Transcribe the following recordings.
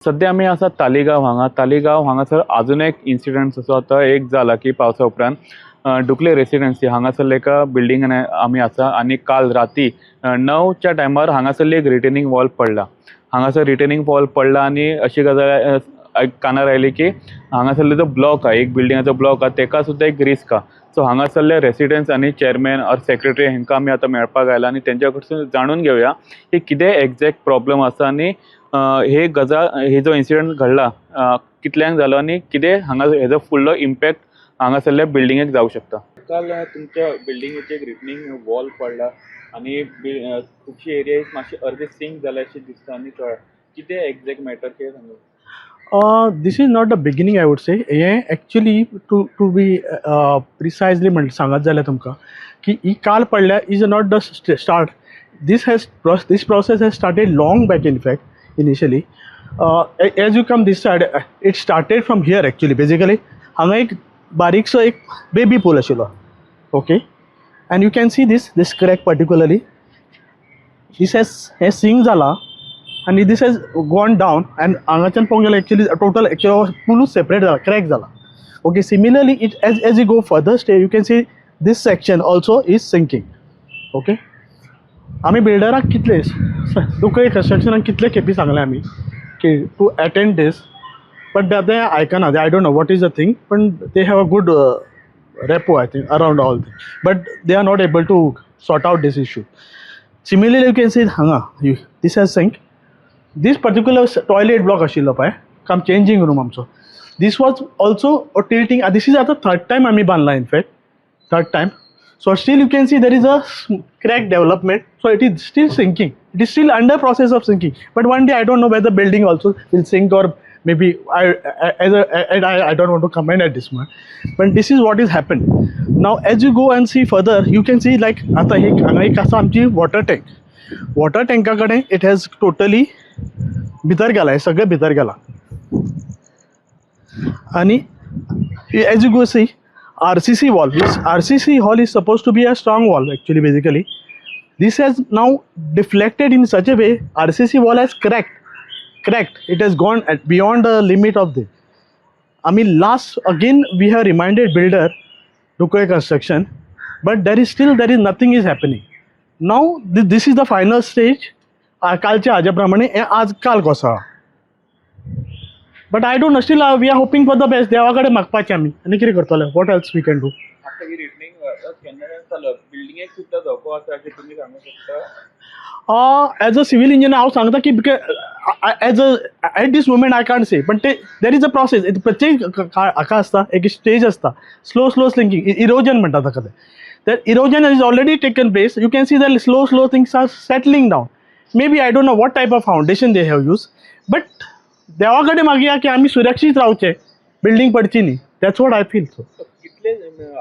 सध्या आमी आसा तालिगांव हांगा. तालिगांव हांगासर अजून एक इन्सिडंट असो आतां एक जाला की पावसा उपरांत डुकले रेसिडेन्सी हांगासरले एका बिल्डिंगान आमी आसा आनी काल राती 9च्या टायमार हांगासरली एक रिटेनिंग वॉल पडला. हांगासर रिटेनिंग वॉल पडला आनी अशी गजाल कानार आयली की हांगासरलो जो ब्लॉक आहा, एक बिल्डिंगाचो ब्लॉक आहा, तेका सुद्दां एक रिस्क आहा. सो हांगासरले रेसिडंट्स आनी चेअरमॅन ऑर सेक्रेटरी हांकां आमी आतां मेळपाक आयला आनी तेंच्या कडसून जाणून घेवया की कितें एग्जॅक्ट प्रॉब्लम आसा आनी हे गजाल, हे जो इन्सिडंट घडला कितल्यांक जालो आनी कितें हांगा हेजो फुडलो इम्पॅक्ट हांगासरल्या बिल्डिंगेक जावं शकता. काल तुमच्या बिल्डिंगेचेर एक रिटनिंग वॉल पडला आनी खुबशी एरिया मातशी अर्दी सिंक जाल्या अशी दिसता आनी कळ्ळा कितें एग्जॅक्ट मॅटर, कितें सांगू? This is not the beginning, I would say. हें actually to be precisely म्हण सांगत जाल्यार तुमकां की ही काल पडल्या is not the start. This process has started long back. In fact, initially, as you come this side, it started from here actually. Basically हांगा एक बारीकसो एक बेबी पूल आशिल्लो, okay, and you can see this crack particularly. This has हें sink जाला आनी this has gone down and हांगाच्यान पळोवंक गेल्यार एक्चुअली टोटल एक्चुअली पुलूच सेपरेट जाला, क्रॅक जाला, okay. Similarly, it as you go further stay, you can see this section also is sinking, okay. आमी बिल्डराक कितले, दुकळे कन्स्ट्रक्शनाक कितले खेपी सांगलें आमी की टू एटेंड दीस, बट ते आयकना. I don't know what is the thing, पण they have a good rapport, I think, around all thing, but they are not able to sort out this issue. Similarly, you can see हांगा this has sink. This particular toilet block आशिल्लो पळय, कम changing room आमचो, this was also tilting. This is आतां third time आमी बांदला, in fact third time. So still you can see there is a crack development. So it is still sinking. It is still under process of sinking. But one day, I don't know whether building also will sink or maybe I as a and I don't want to comment at this moment. But this is what is happened. Now as you go and see further, you can see like आता एक हांगा एक आसा आमची water tank. Water टँका कडेन it has totally भितर गेला, हे सगळें भितर गेला. आनी as you go see RCC wall. This RCC wall is supposed to be a strong wall actually. Basically, this has now deflected in such a way, RCC wall has cracked. It has gone beyond the limit of the, I mean, last again we have reminded builder Dukle Construction, but there is still there is nothing is happening. Now this is the final stage. कालच्या हाज्या प्रमाणे हें आज काल कोसळ्ळा, but I don't know, still we are hoping for the best. देवा कडेन मागपाचें आमी, आनी कितें करतले? What else we can do? आता ही रिटनिंग केन्ना जालो, बिल्डिंगेक सुद्दां धोको आसा अशें तुमी सांगू शकता? एज अ सिवील इंजिनियर हांव सांगता की as a at these moment I can't से, पण ते there is a process. प्रत्येक हाका आसता एक स्टेज आसता, स्लो स्लो सिंकिंग, इरोजन म्हणटा ताका ते. That erosion is already taken place. You can see the slow slow things are settling down. Maybe, I don't know what type of foundation they have use, but देवा कडेन मागया की आमी सुरक्षीत रावचे, building पडची न्ही. That's what I feel so. कितले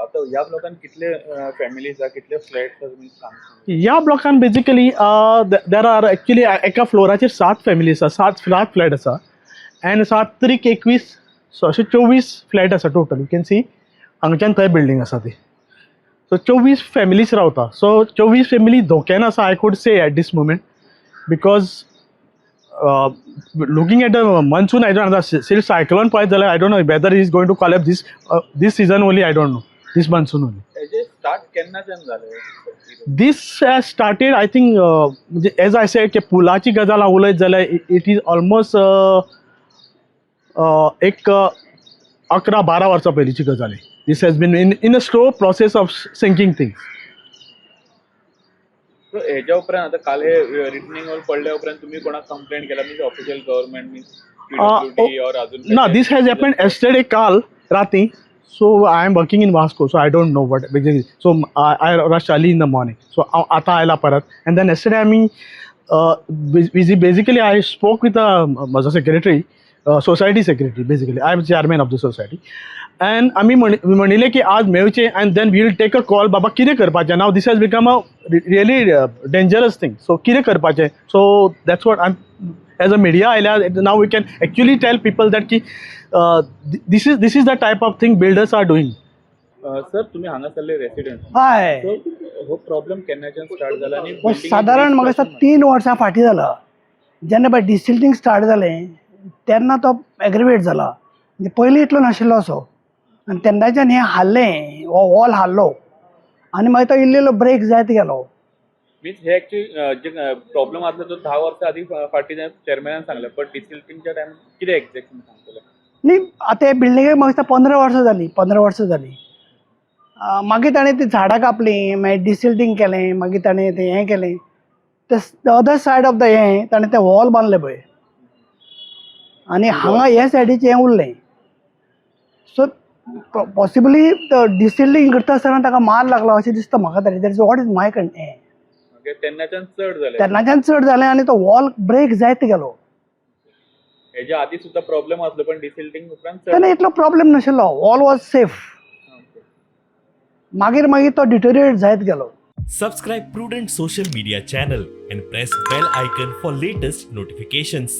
आता ह्या ब्लॉकान कितले फॅमिलीज आहा, कितले फ्लॅट्स आहा, तुमी सांगता? ह्या ब्लॉकान बेजिकली there are actually एका फ्लोराचेर सात फॅमिली आसा, सात सात फ्लॅट आसा अँड सात त्रीक 21, सो अशे 24 फ्लॅट आसा टोटल. You can see हांगच्यान थंय बिल्डींग आसा ती. सो 24 फॅमिलीज रावता. सो 24 फॅमिली धोक्यान आसा, I could say at this moment, because looking at the monsoon, I don't know, still cyclone पळयत जाल्यार I don't know whether is going to collapse this season only. I don't know, this monsoon only. हेजे start केन्नाच्यान जालें? This has started, I think, म्हणजे as I said की पुलाची गजाल हांव उलयत जाल्यार it is almost एक 11-12 वर्सां पयलींची गजाल. This has been in a slow process of sinking things. So हेज्या उपरांत आतां काल हे रिटनिंग वॉल पडल्या उपरांत तुम्ही कोणाक कंप्लेंट केला, means official government, means PWD or अजून? ना, this has happen yesterday, काल राती. So I am working in Vasco, so I don't know what. So I rush early in the morning, so हांव आतां आयला परत. अँड then yesterday आमी basically I spoke with म्हजो secretary, society secretary. Basically, I am chairman of the society, and आमी म्हणिल्लें की आज मेळचें and then we'll take a call, बाबा कितें करपाचें. Now this has become a really dangerous thing, so कितें करपाचें? So that's what I as a media आयल्या, now we can actually tell people that की this is the type of thing builders are doing. Sir, तुम्ही हांगासरले resident. हय. So हो problem केन्नाच्यान start जाला आनी हो, सादारण म्हाका दिसता 3 वर्सां फाटीं जालो, जेन्ना पळय डिसिल्टींग स्टार्ट जालें. तेन्ना तो एग्रिवेट जाला. म्हणजे पयलीं इतलो नाशिल्लो असो. आनी तेन्नाच्यान हें हाल्लें, हो वॉल हाल्लो आनी मागीर तो इल्लो इल्लो ब्रेक जायत गेलो. मीन्स हे एक्चुअली जे प्रॉब्लेम आसलो तो 10 वर्सां आदी फाटीं चेअरमॅनान सांगलें, बट डिसिल्टिंगच्या टायमार कितें एक्झॅक्ट सांगतले? न्ही, आतां हे बिल्डिंगेक म्हाका दिसता 15 वर्सां जालीं, 15 वर्सां जालीं. मागीर ताणें ती झाडां कापलीं, मागीर डिसिल्टींग केलें, मागीर ताणें तें हें केलें, ते other side of the हें ताणें तें वॉल बांदलें पळय आनी हांगा हे सायडीचें हें उरलें. सो पॉसिबली डिसिल्टींग करता आसतना ताका मार लागला अशें दिसता म्हाका तरी. That is what is my हें. ओके, तेन्नाच्यान चड जालें. तेन्नाच्यान चड जालें आनी तो वॉल ब्रेक जायत गेलो. हेच्या आदी सुद्दां प्रॉब्लेम आसलो, पण डिसिल्टिंग उपरांत चड. तेन्ना इतलो प्रॉब्लेम नाशिल्लो, वॉल वॉज सेफ. मागीर मागीर तो डिटोरिएट जायत गेलो. Subscribe Prudent Social Media channel and press bell icon for latest notifications.